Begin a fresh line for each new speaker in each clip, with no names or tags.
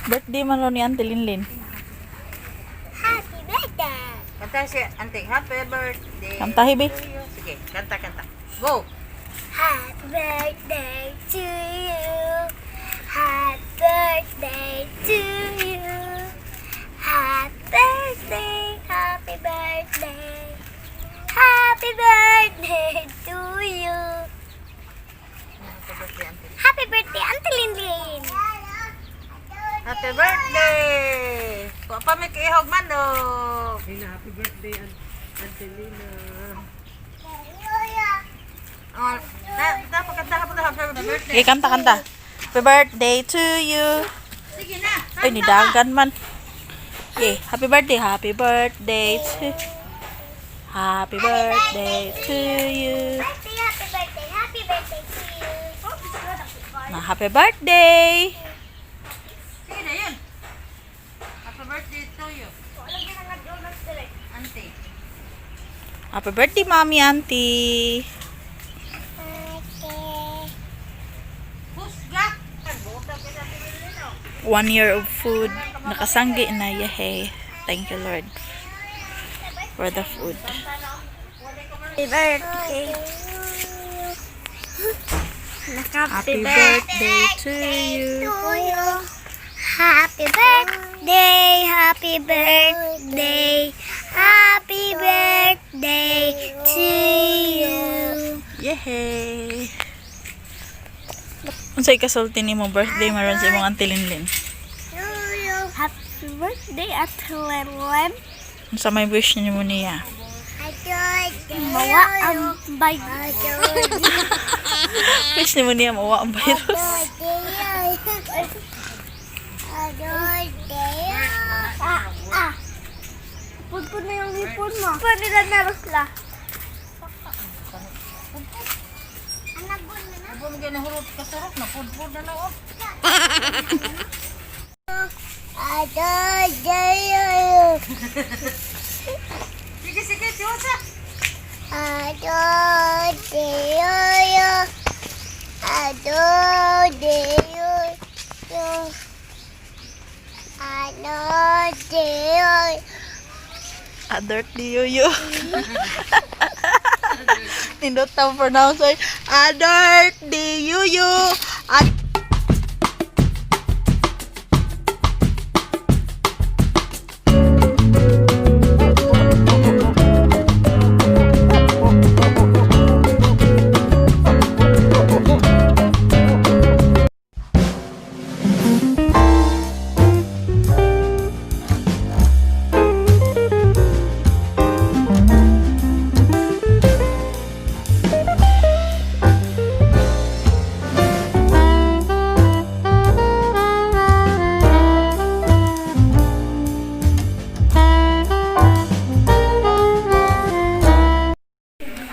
Birthday man ro ni Auntie Linlin.
Happy birthday!
Kanta si Auntie. Happy birthday.
Kantahi, be.
To you. Sige, kanta, kanta. Go!
Happy birthday to you. Happy birthday to you. Happy birthday, happy birthday. Happy birthday to you.
Happy birthday, Auntie.
Happy birthday, Auntie Linlin.
Happy birthday! Kuha pa may kaihog manok.
Lina, happy birthday, Auntie Lina.
Oh, dapat kanta ka pa happy birthday.
Okay, kanta, kanta. Happy birthday to you.
Sige na.
Ay, nidagan man. Okay, happy birthday, happy birthday to Happy birthday to you.
Birthday, happy birthday, happy birthday to you.
Na happy birthday.
Sige na yun. Happy birthday to you. Auntie.
Happy birthday, Mommy, Auntie.
Okay.
Husga! Buta ka sa Auntie Lilin, oh.
1 year of food. Nakasanggi na, yehey. Thank you, Lord, for the food.
Happy birthday.
Happy birthday to you.
To you. Happy birthday, happy birthday, happy birthday to you.
Yehey. Unsay kasulti nimo birthday maron sa imong Auntie Linlin?
Happy birthday, Ate Lenlen.
Unsa may wish nimo niya?
Mawa ang virus.
Wish nimo niya mawa ang virus.
Ah, ah. Pudpud na yung lipon mo. Panila na rusla.
Abo mo gyud nahurot kasurot na pudpud na na oh. Sige, sige, tiwasa.
Adult di yoyo. Nindot ang pronounce ay adult di yoyo. Ad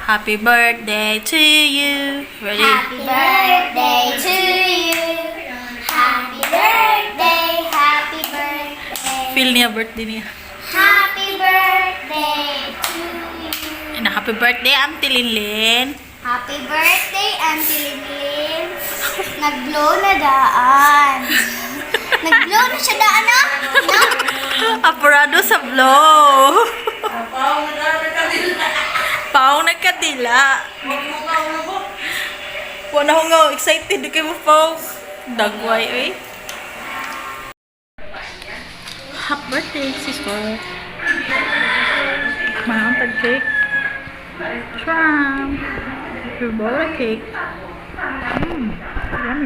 Happy birthday to you. Ready?
Happy birthday to you. Happy birthday, happy birthday.
Feel niya birthday niya.
Happy birthday to you.
And happy birthday, Auntie Linlin.
Happy birthday, Auntie Linlin. Nag-blow na daan. Nag-blow na siya daan, no? No?
Apurado sa blow.
Pao na nagkadila.
Paong nagkadila. Wala ko nga excited di kayo mo paong. Dagway eh. Happy birthday, sister. Mountain cake. Tram. Ribola cake. Yummy,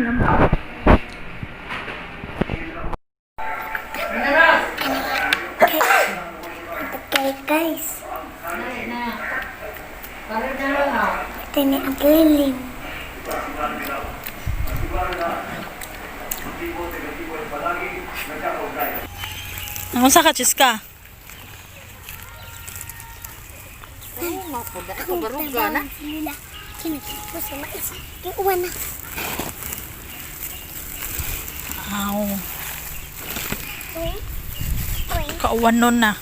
yummy.
Okay, guys. Ito ni Auntie Linlin.
Ang sa ka, Chiska?
Ako baruga na.
Lila. Kinakita ko sa mais. Kaya uwan na.
Aw,
Uy. Uy.
kauwan nun na.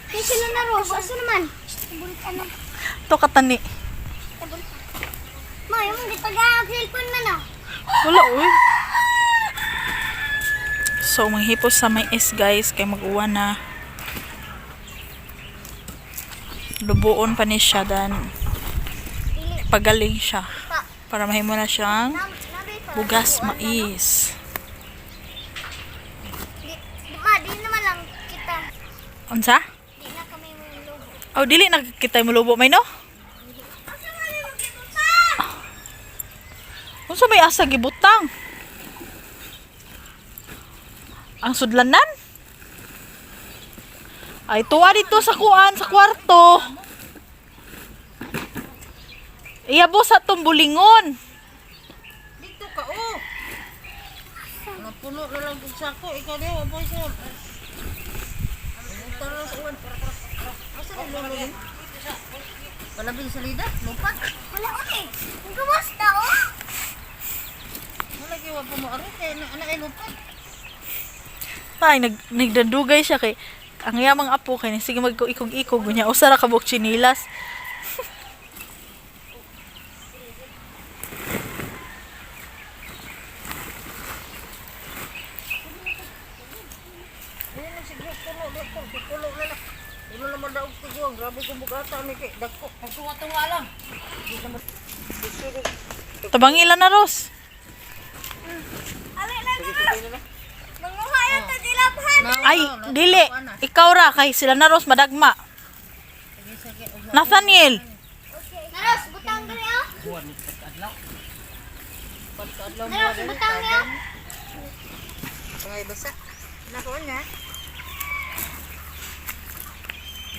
Ay, sila na Rose. Asa naman? Tabulit ano?
To katani.
Tabulit. Ma, yung gitagag cellphone man ah.
Wala, uy. So manghipos sa mais, guys, kay mag-uwan na. Lubuon pa ni siya dan pagaling siya para mahimo na siyang bugas mais.
Di, di, ma, di naman lang kita.
Unsa?
Di na kami mulubo.
Oh, dili na kita mulubo may no?
Asa man yung gibutang?
Unsa may asa gibutang? Ang sudlanan? Ay, tuwa dito sa kuan, sa kwarto. Iyabo sa tumbulingon.
Dito ka, oh. Napuno na lang kung sako. Ikaw din, wa boy sa. Tara sa uwan. Asa na lolo yun? Palabing salida, lupat.
Wala ko eh. Ang gawas na oh.
Wala kayo, wa pa mo aron kay na ay lupat.
Ay, nagdadugay siya kay ang yamang apo kay sige magikog-ikog niya usa ra ka buok tsinilas.
Ayun na siguro puno dito, puno na lang. Puno na madaog tiguang, grabe kong bugata ni kay dagko. Pagtuwa-tuwa lang. Di na
Tabangila na Ros.
Alay lang na. Manguha yung tadilabhan.
Ay, dili. Ikaw ra kay sila na Ros madagma. Nathaniel.
Naros, butang dali oh. Naros, butang niya.
Ngay basa. Nako niya.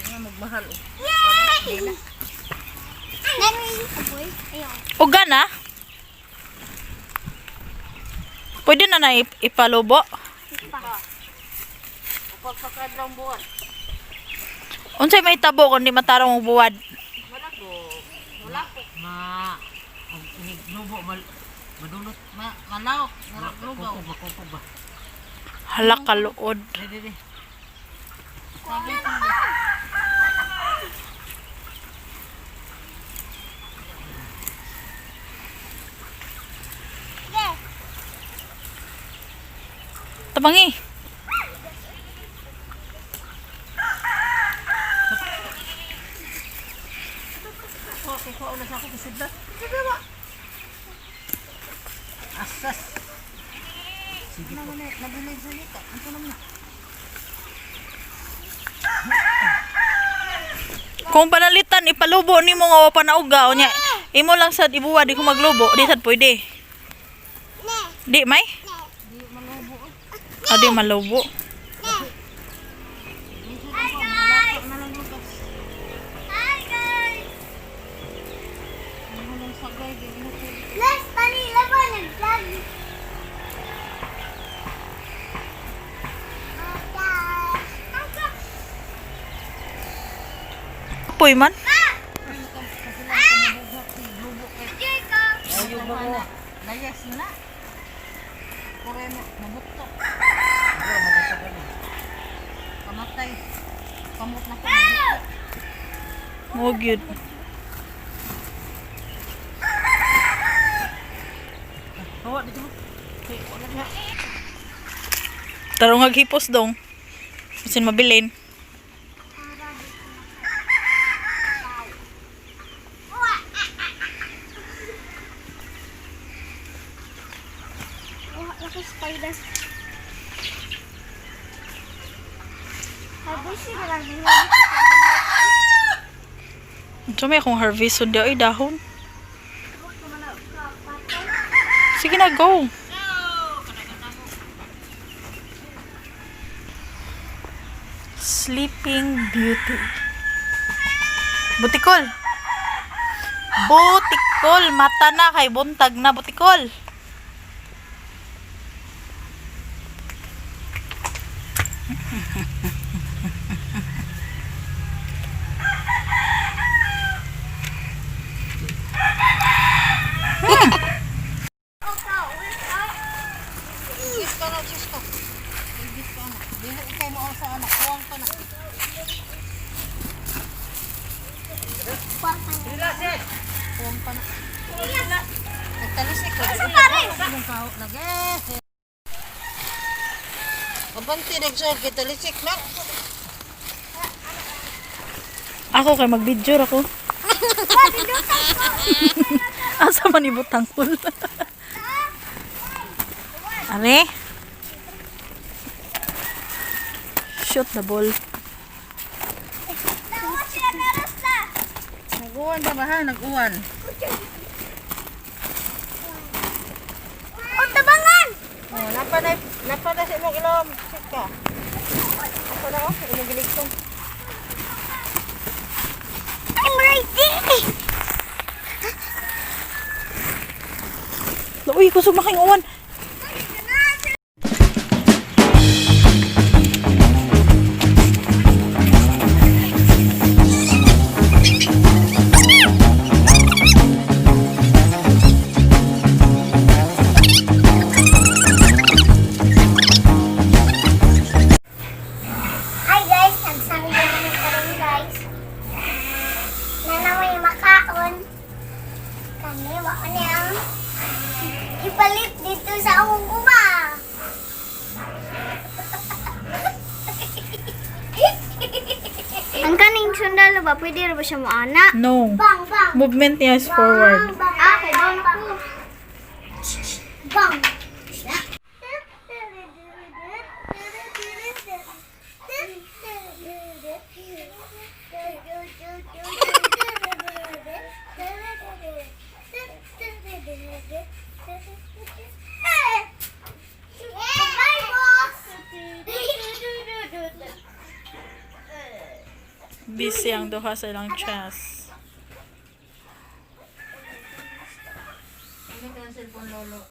Nga magmahal oh.
Yay! Next. Aboy. Ayaw.
Uga na. Pwede na na ipalubo.
Upag pakadlong buwan.
Unsay may tabo kung di matarong og buwad.
Wala ko. Wala ko.
Ma, ang inig lubo mal madulot
Ma malawak, murag lugaw.
Kukog ba, kukog ba?
Hala kaluod.
Di di di.
Sige.
Tabangi.
Okay, ko na sa ako kasudla. Sige ba?
Asas.
Sige po. Nabilin sa lika. Ano naman na?
Kung panalitan ipalubo nimo nga wa pa nauga unya. Imo lang sad ibuwad di ko maglubo, di sad pwede.
Ne.
Di may?
Ne.
Ah, di malubo.
Ne. Hi guys! Hi guys! Les, panila ba nag-vlog? Hi guys! Hi guys!
Puy man.
Enjoy ko!
Ayaw ba mo? Layas na na. Kureno, mabuto. Kamatay. Kamot na ko.
Mo gyud.
Hawa dito mo. Kay wala na.
Tarong hipos dong. Bisin mabilin.
Oh, laki spider. Harvest na lang din.
Unsa may akong harvest di ay dahon. Sige na go. Sleeping Beauty. Butikol. Butikol, mata na kay buntag na butikol.
Igit ka na, sis ka. Igit ka na. Dili kay mo sa anak. Kuwang ka na. Kuwang ka na. Nagtalisik ka.
Pare!
Anong kaho? Lagi. Abante nagsuot kita lisik na.
Ako kay mag-video ra ko. Asa man ibutang hul? Are? Shoot the ball.
Tawa sila naras na.
Nag-uwan ba ha? Nag-uwan.
O, tabangan!
Oh, napa na sa imong ilong. Sik ka. Ako na oh, imong giligtong.
I'm ready!
Uy, kusog na kayong uwan.
Hi guys, nagsangga naman karon, guys. Na may makaon. Kani wa ni ang ipalit dito sa akong uma. Ang kaning sundalo ba, pwede ra ba siya moana?
No.
Bang, bang.
Movement niya is forward.
Bang, ah, kay bang ko. Bang. Bye, boss.
Busy ang duha sa ilang chess.